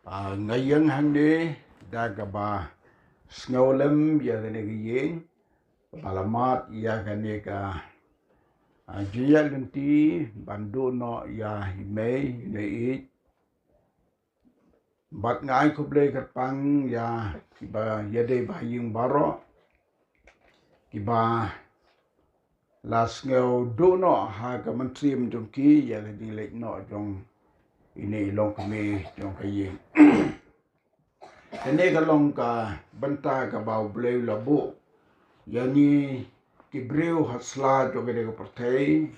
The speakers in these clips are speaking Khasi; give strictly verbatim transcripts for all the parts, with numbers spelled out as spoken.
Ah, nga ïeng hangne da kaba sngewlem ïa kane ka ïing, kaba la mad ïa kane ka, ah, jingïaid lynti ban duh noh ïa i mei, i mei ïeit. Bad nga ai khublei kyrpang ïa kiba ïadei bad ïing baroh, kiba la sngew duh noh ha ka mynsiem jong ki ïa ka jingleit noh jong ine i longkmie jong ka ïing. Kane ka long ka bynta kaba U Blei u la buh ïa ngi ki briew ha sla jong kane ka pyrthei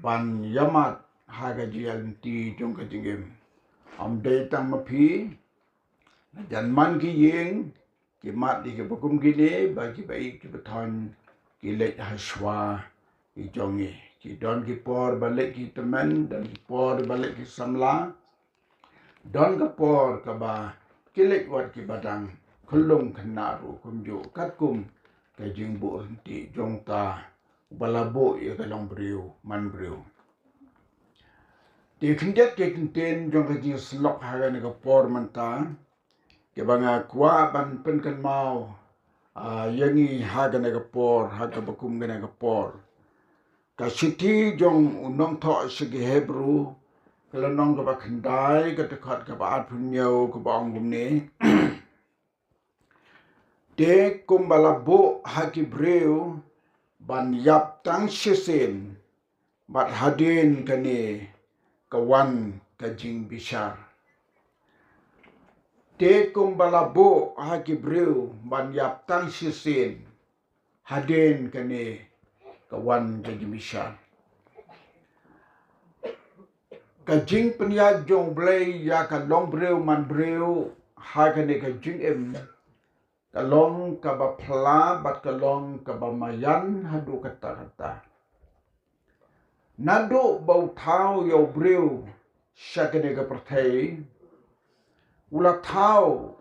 ban ïamad ha ka jingïaid lynti jong ka jingim. Ym dei tang ma phi, la jan man ki ïing ki mad ïa kiba kum kine, ba kiba ïeit kiba thoiñ ki leit ha shuwa ki jong ngi. Ki don ki por ba leit ki tymmen, don ki por ba leit ki samla, don ka por kaba ki leit wat kiba dang khyllung khynnah ruh kumjuh, katkum ka jingbuh ryntih jong uta uba la buh ïa ka longbriew manbriew. Te khyndiat ki kyntien jong ka jingïasyllok ha kane ka por mynta, kiba nga kwah ban pynkynmaw, ah, ïa ngi ha kane ka por, ha kaba kum kane ka por. Ka shithi jong u nongthoh sha ki Hebru, ka lynnong kaba khyndai, ka dkhot kaba arphew hynñiew, kaba ong kumne: Te kumba la buh ha ki briew ban ïap tang shisien, bad hadien kane ka wan ka jingbishar. Te kumba la buh ha ki briew ban ïap tang shisien, hadien kane ka wan ka jingbishar. Ka jingpynïaid jong U Blei ïa ka longbriew manbriew ha kane ka jingim, ka long kaba phylla bad ka long kaba maïan haduh katta katta. Naduh ba u thaw ïa u briew sha kane ka pyrthei, u la thaw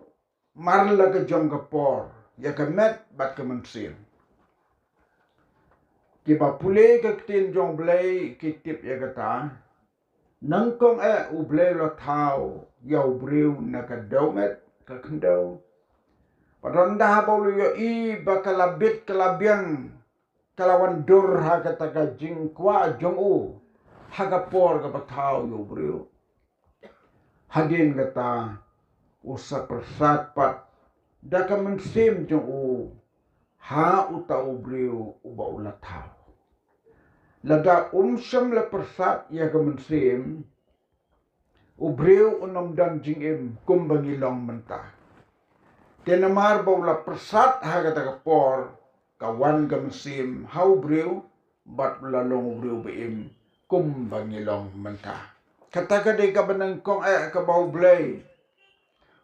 mar la ka jong ka por ïa ka met bad ka mynsiem. Kiba pule ka ktien jong U Blei ki tip ïa kata. Nyngkong eh U Blei u la thaw ïa u briew na ka dewmet ka khyndew. Bad ynda haba u la ïohi ba ka la bit ka la biang, ka la wan dur ha kata ka jingkwah jong u ha ka por kaba thaw ïa u briew, hadien kata u sa pyrsad pat da ka mynsiem jong u ha uta u briew uba u la thaw. Lada um shym la pyrsad ïa ka mynsiem, u briew un ym don jingim kumba ngi long mynta. Te namar ba u la pyrsad ha kata ka por, ka wan ka mynsiem ha u briew, bad u la long u briew ba im kumba ngi long mynta. Kata ka dei kaba nyngkong eh kaba U Blei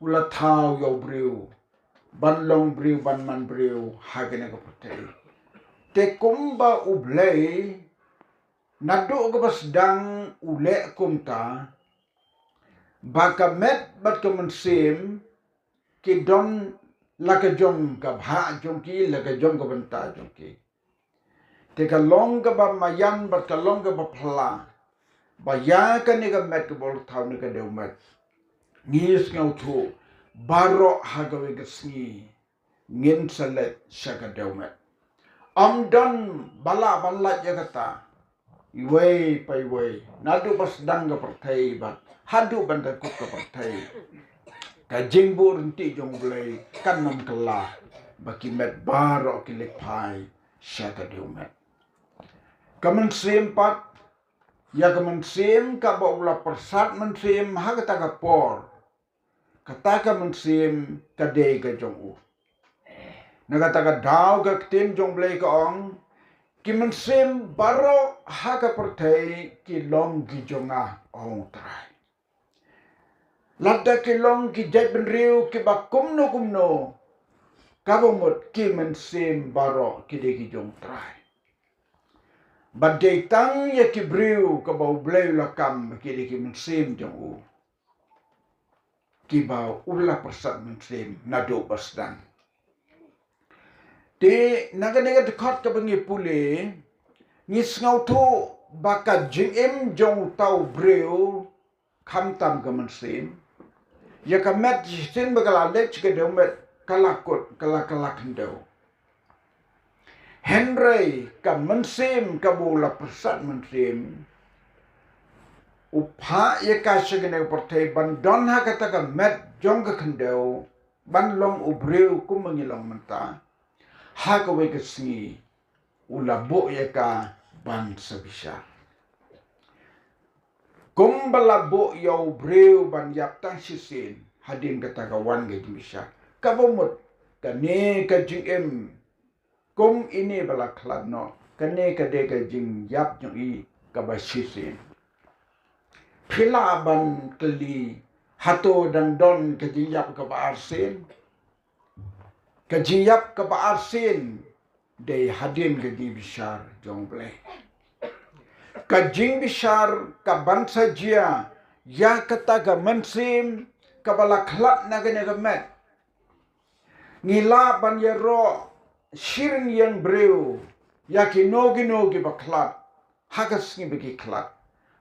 u la thaw ïa u briew ban long briew ban man briew ha kane ka pyrthei. Te kumba U Blei naduh kaba sdang u leh kumta, ba ka met bad ka mynsiem ki don la ka jong ka bhah jong ki, la ka jong ka bynta jong ki. Te ka long kaba maïan bad ka long kaba phylla ba ïa kane ka met kaba u la thaw na ka dewmet, ngi sngewthuh baroh ha kawei ka sngi ngin sa leit sha ka dewmet. Ym don ba lah ban lait ïa kata. Iwei pa iwei, naduh ba sdang ka pyrthei bad haduh ban da kut ka pyrthei, ka jingbuh ryntih jong U Blei kan ym kylla ba ki met baroh ki leit phai sha ka dewmet. Ka mynsiem pat, ïa ka mynsiem kaba u la pyrsad mynsiem ha kata ka por, kata ka mynsiem ka dei ka jong u. Na kata ka daw ka ktien jong U Blei ka ong, ki mynsiem baroh ha ka pyrthei ki long ki jong nga, ong U Trai. Lada ki long ki jaitbynriew kiba kumno kumno, kaba mut ki mynsiem baroh ki dei ki jong U Trai. Bad dei tang ïa ki briew kaba U Blei u la kam ki dei ki mynsiem jong u, kiba u la pyrsad mynsiem naduh ba sdang. Te na kane ka dkhot kaba ngi pule, ngi sngewthuh ba ka jingim jong uta u briew, khamtam ka mynsiem, Ïa ka met shisien ba ka la leit sha ka dewmet, ka la kut, ka la, ka la khyndew. Hynrei ka mynsiem kaba u la pyrsad mynsiem, u phah ïa ka sha kane ka pyrthei ban don ha kata ka met jong ka khyndew, ban long u briew kumba ngi long mynta, ha kawei ka sngi u la buh ïa ka ban sa bishar. Kumba la buh ïa u briew ban ïap tang shisien, hadien kata ka wan ka jingbishar. Kaba mut, kane ka jingim, kum ine ba la khlad noh, kane ka dei ka jingïap jong i kaba shisien. Phi lah ban kylli, hato dang don ka jingïap kaba arsien? Ka jingïap kaba arsien dei hadien ka jingbishar jong U Blei. Ka jingbishar ka ban sa jia ïa kata ka mynsiem kaba la khlad na kane ka met. Ngi lah ban ïaroh shi rynïeng briew ïa kino kino kiba khlad ha ka sngi ba ki khlad.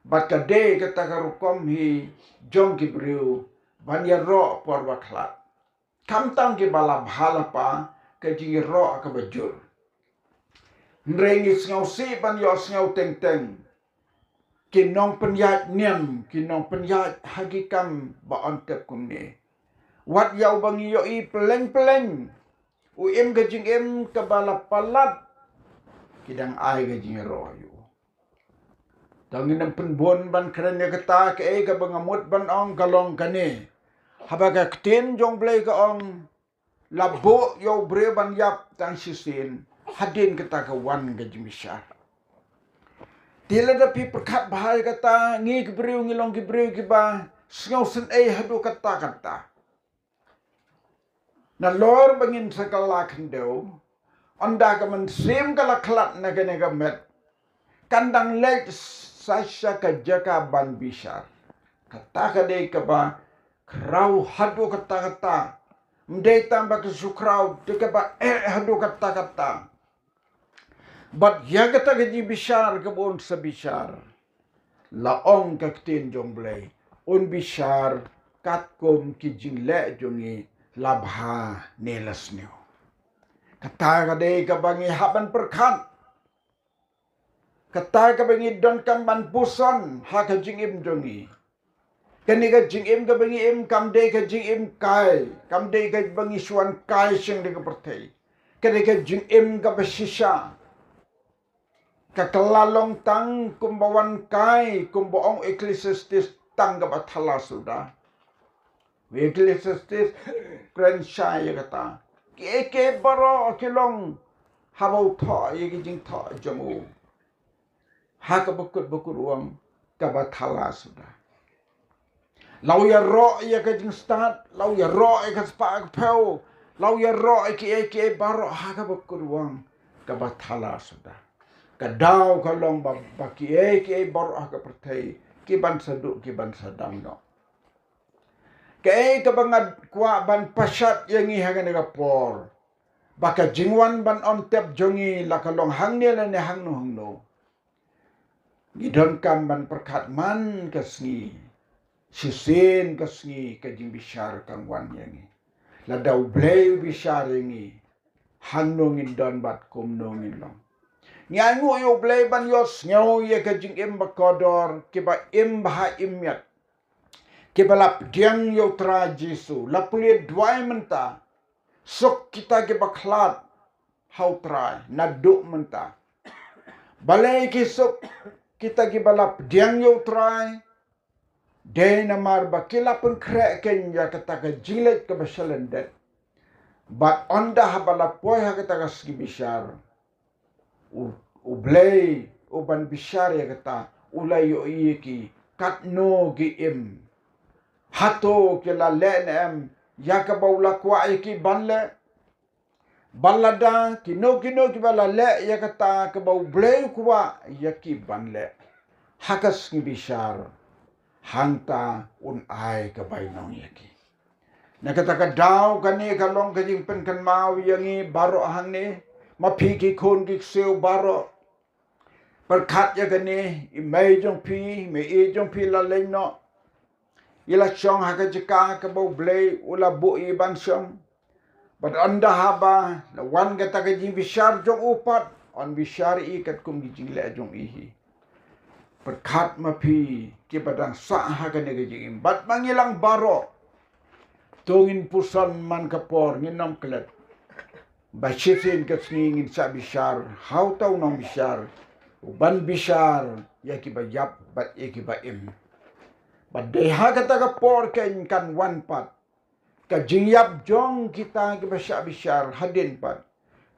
Bad ka dei kata ka rukom hi jong ki briew ban ïaroh por ba khlad. Khamtam kiba la bha la pa, ka jingïaroh kaba jur. Hynrei ngi sngewsih ban ïohsngew teng teng ki nongpynïaid niam, ki nongpynïaid ha ki kam ba ïontep kumne. Wat ïa uba ngi ïohi pylleng pylleng u im ka jingim kaba la palat, ki dang ai ka jingïaroh ïa u. Tang ngin ym pynbun ban kren ïa kata, kaei kaba nga mut ban ong ka long kane. Haba ka ktien jong U Blei ka ong, la buh ïa u briew ban ïap tang shisien, hadien kata ka wan ka jingbishar. Te lada phi pyrkhat bha ïa kata, ngi ki briew ngi long ki briew kiba sngewsynei haduh katta katta. Nalor ba ngin sa kylla khyndew, ynda ka mynsiem ka la khlad na kane ka met, kan dang leit sa sha ka jaka ban bishar. Kata ka dei kaba khraw haduh katta katta. Ym dei tang ba ka shu khraw, dei kaba eh haduh katta katta. Bad ïa kata ka jingbishar kaba un sa bishar, la ong ka ktien jong U Blei, un bishar katkum ki jingleh jong ngi, la bha ne la sniew. Kata ka dei kaba ngi hap ban pyrkhat. Kata kaba ngi donkam ban puson ha ka jingim jong ngi. Kane ka jingim kaba ngi im kam dei ka jingim kai, kam dei kaba ngi shu wan kai sha kane ka pyrthei. Ka dei ka jingim kaba shisha. Ka kylla long tang kumba wan kai, kumba ong Ecclesiastes, tang kaba thala suda. Ecclesiastes kren shai ïa kata. Kiei kiei baroh ki long haba u thoh ïa ki jingthoh jong u ha kaba kut ba kut u ong kaba thala suda. La u ïaroh ïa ka jingstad, la u ïaroh ïa ka spah ka phew, la u ïaroh ïa kiei kiei baroh ha kaba kut u ong kaba thala suda. Ka daw ka long ba, ba kiei kiei baroh ha ka pyrthei ki ban sa duh, ki ban sa dam noh. Kaei kaba nga kwah ban pashat ïa ngi ha kane ka por, ba ka jingwan ban ïontep jong ngi la ka long hangne lane hangno hangno, ngi donkam ban pyrkhat man ka sngi, shisien ka sngi ka jingbishar kan wan ïa ngi. Lada U Blei u bishar ïa ngi, hangno ngin don bad kumno ngin long. Ngi ainguh ïa U Blei ban ïohsngew ïa ka jingim ba kordor, kiba im bha im miat, kiba la pdiang ïa U Trai Jisu, la pule duwai mynta. Suk kita kiba khlad ha U Trai naduh mynta. Balei ki suk kita kiba la pdiang ïa U Trai? Dei namar ba ki la pynkhreh kein ïa kata ka jingleit kaba shalyndet. Bad ynda haba la poi ha kata ka sngi bishar, U, U Blei u ban bishar ïa kata, u la ïohi ïa ki katno ki im. Hato ki la leh ne em ïa kaba u la kwah ïa ki ban leh? Bad lada kino kino kiba la leh ïa kata kaba U Blei u kwah ïa ki ban leh, ha ka sngi bishar, hangta un ai ka bainong ïa ki. Na kata ka daw, kane ka long ka jingpynkynmaw ïa ngi baroh hangne, ma phi ki khun ki ksiew baroh. Pyrkhat ïa kane, i mei jong phi, i mei jong phi la leit noh. i la shong ha ka jaka kaba U Blei u la buh i ban shong. Bad ynda haba la wan kata ka jingbishar jong u pat, yn bishar i katkum ki jingleh jong i hi. Pyrkhat ma phi kiba dang sah ha kane ka jingim bad ma ngi lang baroh. To ngin puson man ka por, ngin ym klet ba shisien ka sngi ngin sa bishar ha uta u nongbishar uban bishar ïa kiba ïap bad ïa kiba im. Bad dei ha kata ka por kan, kan wan pat ka jingïap jong kita kiba shah bishar hadien pat,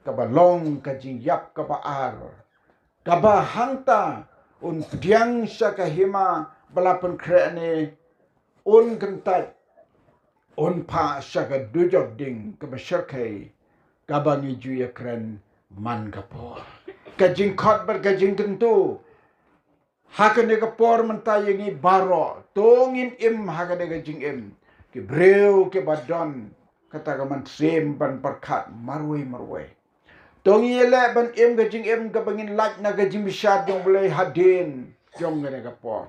kaba long ka jingïap kaba ar, kaba hangta un pdiang sha ka hima ba la pynkhreh ne un kyntait, un phah sha ka dujok ding kaba shyrkhei, kaba ngi ju ïakren man ka por. Ka jingkhot bad ka jingkyntu ha kane ka por mynta ïa ngi baroh, to ngin im ha kane ka jingim ki briew kiba don kata ka mynsiem ban pyrkhat marwei marwei. To ngin ïaleh ban im ka jingim kaba ngin lait na ka jingbishar jong U Blei hadien jong kane ka por.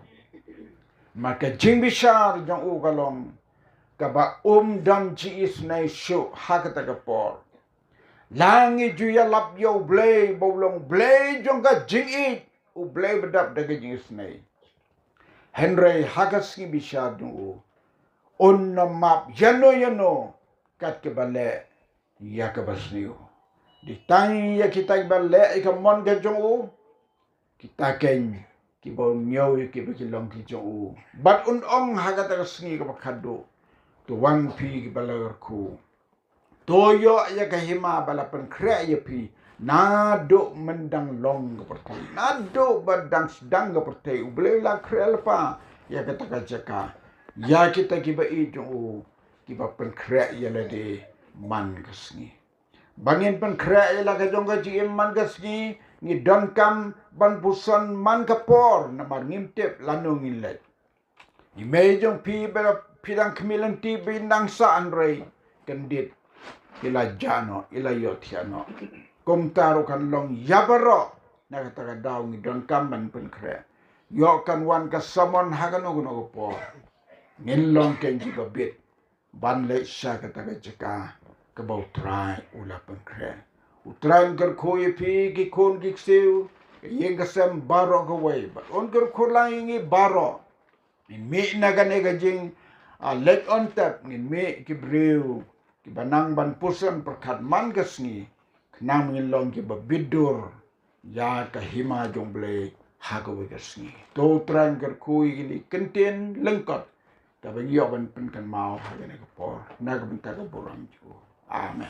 Ma ka jingbishar jong u ka long kaba um don jingisynei shuh ha kata ka por. La ngi ju ïalap ïa U Blei ba u long U Blei jong ka jingïeit, U Blei ba dap da ka jingisynei. Hynrei ha ka sngi bishar jong u, un ym map ïano ïano kat kaba leh ïa kaba sniew. Dei tang ïa kita kiba leh ïa ka mon ka jong u, kita keiñ kiba un ñiew ïa kiba ki long ki jong u. Bad un ong ha kata ka sngi kaba khadduh, to wan phi kiba la kyrkhu. To ïoh ïa ka hima ba la pynkhreh ïa phi. Naduh myndang long ka pyrthei, naduh ba dang sdang ka pyrthei, U Blei u la khreh lypa ïa kata ka jaka ïa kita kiba ïeit jong u, kiba pynkhreh ïa lade man ka sngi. Ba ngin pynkhreh ïa la ka jong ka jingim man ka sngi, ngi donkam ban puson man ka por, namar ngim tip lano ngin leit. I mei jong phi ba phi dang khmih lynti ba in dang sah, hynrei kyndit ki la jah noh, i la ïohthiah noh. Kumta ruh kan long ïa baroh, na kata ka daw ngi donkam ban pynkhreh. Ïoh kan wan ka samon ha kano kano ka por, ngin long keiñ kiba bit ban leit sha kata ka jaka kaba U Trai u la pynkhreh. U Trai un kyrkhu ïa phi ki khun ki ksiew, ka ïing ka sem baroh kawei, bad un kyrkhu lang ïa ngi baroh. Ngin mih na kane ka jing, ah, leit on tep, ngin mih ki briew kiba nang ban puson pyrkhat man ka sngi, khnang ngin long kiba bit dur ïa ka hima jong U Blei ha kawei ka sngi. To U Trai un kyrkhu ïa kine ki kyntien lyngkot kaba ngi ïoh ban pynkynmaw ha kane ka por, na ka bynta ka burom jong u. Amen.